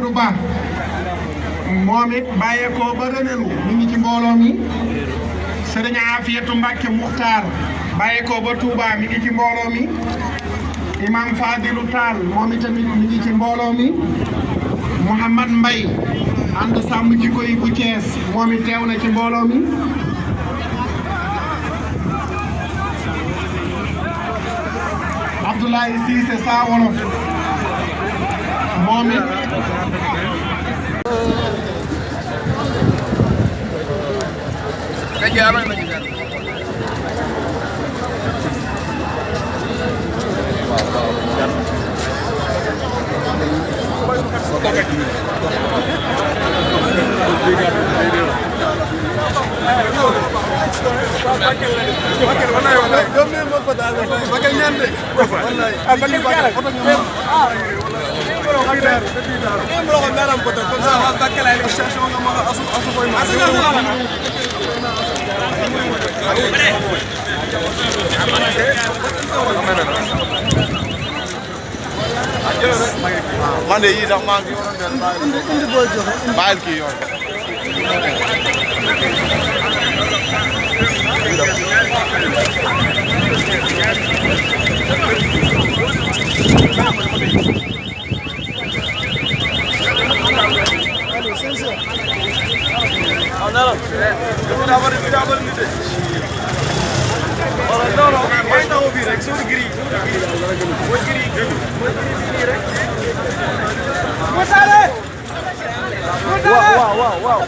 Fallou Ba moom it bàyyeekoo ba Ranérou mi ngi ci mbooloo mi sëriñ Afiyatou Mbacke Muxtaar bàyyeekoo ba Touba mi ngi ci mbooloo mi imam Fadilou Tall moom itamit mi ngi ci mbooloo mi Mouhamad Mbaye ànd sàmm jikko yi bu Thiès moom it teew na ci mbooloo mi Abdoulaye Cissé Saa Wolof moom it man de yii sax maa ngi waroon bàyyil kii yoon Wow.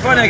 Kau nak